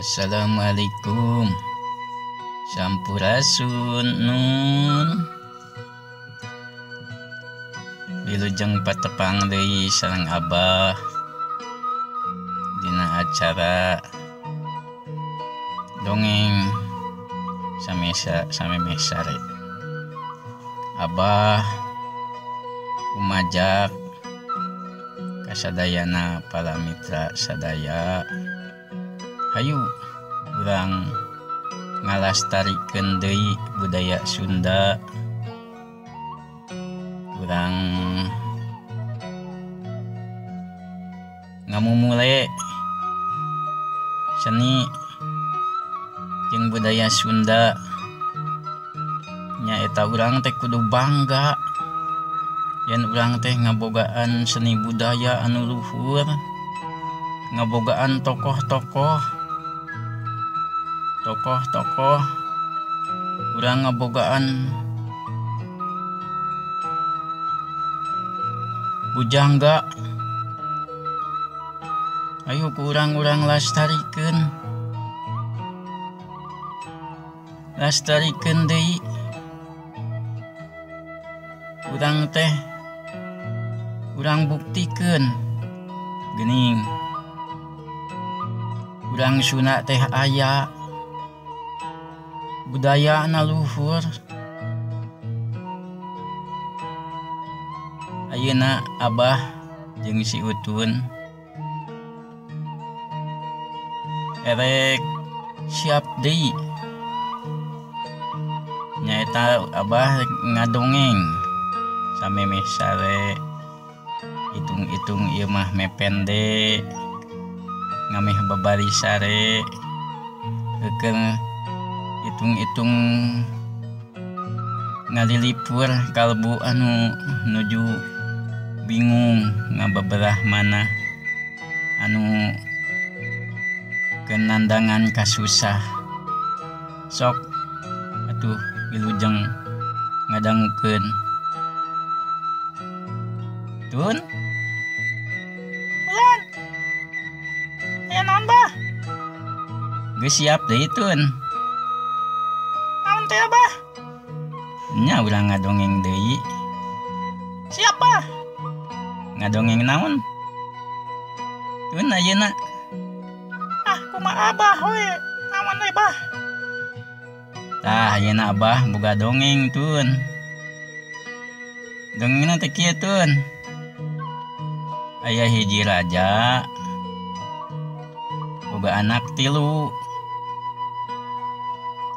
Assalamualaikum. Sampurasun nun. Wilujeng patepang deui sareng Abah dina acara dongeng samesa samemeh sare. Abah umajak kasadayana para mitra sadaya, hayu urang ngalastarikeun deui budaya Sunda. Urang ngamumule seni jeung budaya Sunda. Nyaeta urang teh kudu bangga yen urang teh ngabogaan seni budaya anu luhur, ngabogaan tokoh-tokoh, tokoh-tokoh urang ngabogaan bujangga. Ayo ku urang-urang lastarikeun, lastarikeun deui. Urang teh urang buktikeun geuning urang Sunda teh aya budayana luhur. Ayeuna Abah jeung si Utun erek siap deui, nyaeta Abah ngadongeng samemeh sare. Hitung-hitung ieu mah mepende ngameh babari sare, heukeun hitung-hitung ngalilipur kalbu anu nuju bingung ngabeberah mana anu kenandangan kasusah. Sok atuh wilujeng ngadangukeun. Tun, Ulan, aya naon bah? Geus siap deui Tun. Naon teh Abah? Nya urang ngadongeng deui. Siap bah. Ngadongeng naon? Tun ayeuna. Ah, kumaha Abah we? Naon we bah? Tah ayeuna Abah boga dongeng Tun. Dongengna teh kieu Tun. Aya hiji raja boga anak tilu.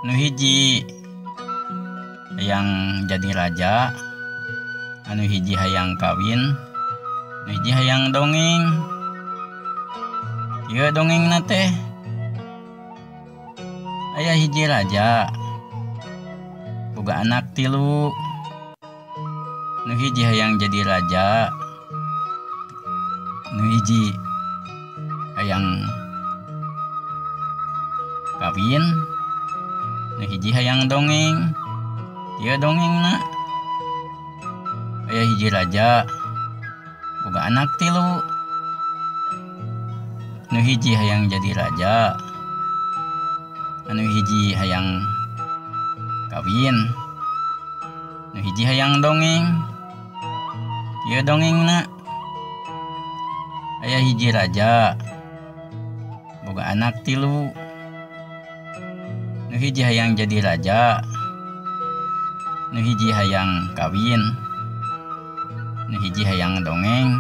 Nu hiji hayang jadi raja, anu hiji hayang kawin, nu hiji hayang dongeng. Ieu dongengna teh aya hiji raja boga anak tilu. Nu hiji hayang jadi raja, nu hiji hayang kawin, nu hiji hayang dongeng. Ieu dongengna aya hiji raja boga anak tilu. Nu hiji hayang jadi raja, anu hiji hayang kawin, nu hiji hayang dongeng. Ieu dongengna aya hiji raja boga anak tilu. Nu hiji hayang jadi raja, nu hiji hayang kawin, nu hiji hayang dongeng.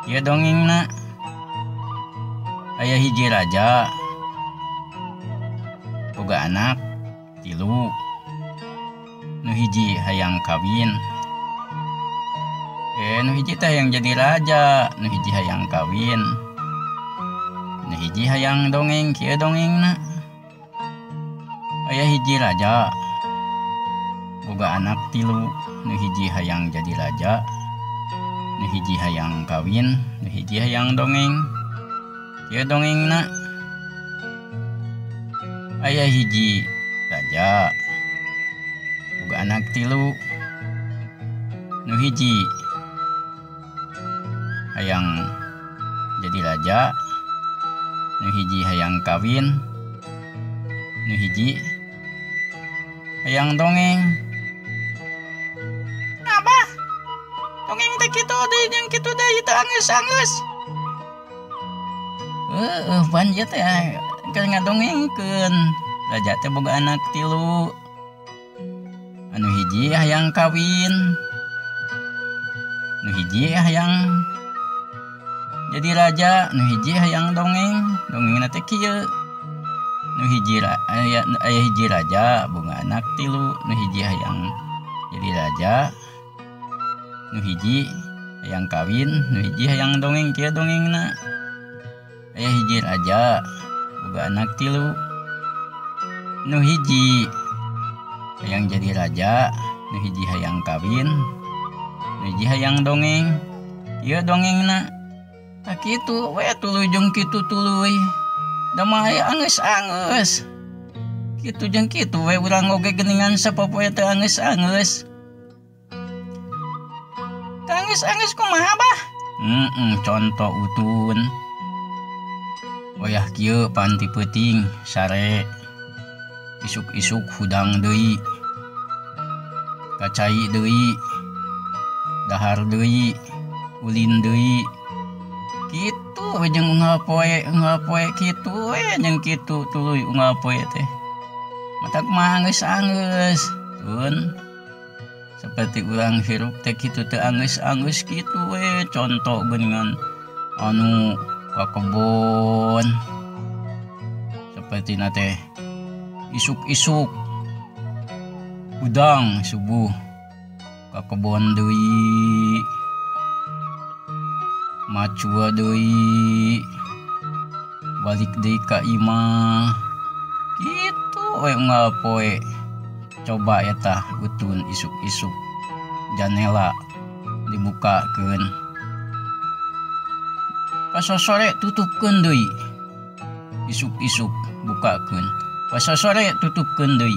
Ieu dongengna aya hiji raja boga anak tilu. Nu hiji hayang kawin, nu hiji teh hayang jadi raja, nu hiji hayang kawin, nu hiji hayang dongeng. Kieu dongengna aya hiji raja boga anak tilu. Nu hiji hayang jadi raja, nu hiji hayang kawin, nu hiji hayang dongeng. Kieu dongengna aya hiji raja boga anak tilu. Nu hiji hayang jadi raja, Nu hiji hayang kawin, nu hiji hayang dongeng. Abah, dongeng teh kitu deui jeung kitu deui teu anggeus-anggeus. Heeh, pan ieu teh keur ngadongengkeun. Raja teh boga anak tilu. Anu hiji hayang kawin, nu hiji hayang jadi raja, nu hiji hayang dongeng. Dongengna teh kieu. Nu hiji aya hiji raja boga anak tilu, nu hiji hayang jadi raja, nu hiji hayang kawin, nu hiji hayang dongeng. Kieu dongengna. Aya hiji raja boga anak tilu, nu hiji hayang jadi raja, nu hiji hayang kawin, nu hiji hayang dongeng. Ieu dongengna. Tah kitu we tuluy jeung kitu tuluy. Da mah aya anggeus-anggeus. Kitu jeung kitu we urang oge geuningan sapopoe teu anggeus-anggeus. Teu anggeus-anggeus kumaha, Bah? Contoh utun. Wayah kieu panti peuting sare. Isuk-isuk hudang deui, kacai deui, dahar deui, ulin deui. Kitu we jeung unggal poe kitu we jeung kitu tuluy unggal poe teh. Matak mah anggeus-anggeus tun. Seperti urang hirup teh kitu teu anggeus-anggeus kitu we. Contoh geuningan anu ka kebon. Sapertina teh isuk-isuk hudang subuh ka kebon deui, macua deui, balik deui ka imah. Kitu we unggal poe. Coba eta utun isuk-isuk janela dibukakeun, pas sore tutupkeun deui. Isuk-isuk bukakeun, pas sore tutupkeun deui.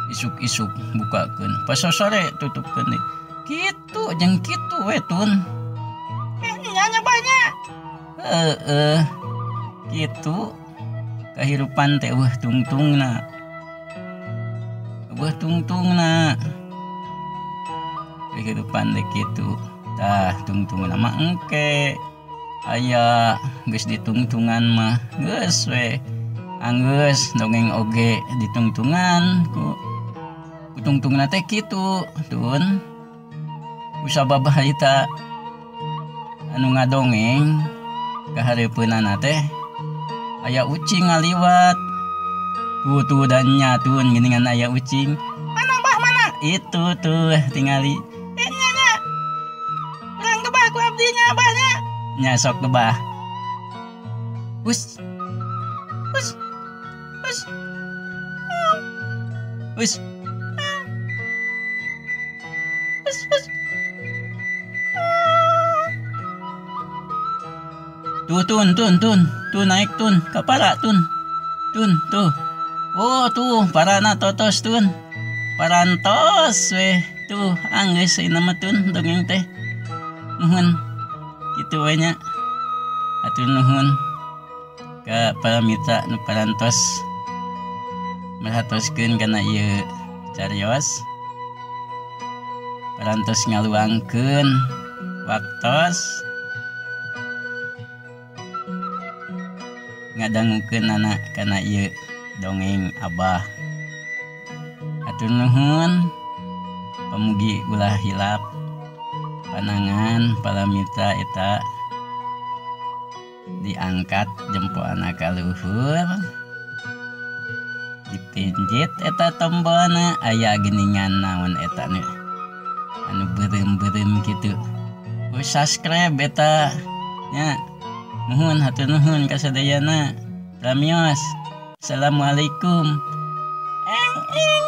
Isuk-isuk bukakeun, pas sore tutupkeun deui. Kitu jeung kitu we tun. Nya nya banyak. Heeh. Kitu kahirupan teh eueuh tungtungna. Eueuh tungtungna. Kehidupan teh kitu. Tah tungtungna mah engke. Aya geus ditungtungan mah geus we. Anggeus dongeng oge ditungtungan ku tungtungna teh kitu tun. Kusabab harita anu ngadongeng kahareupeunana teh aya ucing ngaliwat. Tuh tuh dan nya tun geuningan aya ucing. Mana bah mana? Itu tuh tingali. Nya nya. Urang gebah ku abdi nya bah nya. Nya sok gebah. Hus. Hus. Hus. Hus. Hus hus. Tuh tun tun tun, tuh naik tun, kapara tun. Tun tuh. Oh tuh parana totos tun. Parantos we tuh anggeus ayeuna mah tun dongeng teh. Nuhun kitu we nya. Atur nuhun ka para mitra nu parantos merhatoskeun kana ieu carios. Parantos ngaluangkeun waktos ngadangukeun anak kana ieu dongeng Abah. Hatur nuhun, pamugi ulah hilap panangan para mitra eta diangkat jempol anak ka luhur, dipinjit eta tombolna aya geuningan naon eta nu anu beureum-beureum kitu. Ku subscribe eta nya. Nuhun hatur nuhun ka sadayana. Ramios. Assalamualaikum. Eng eng.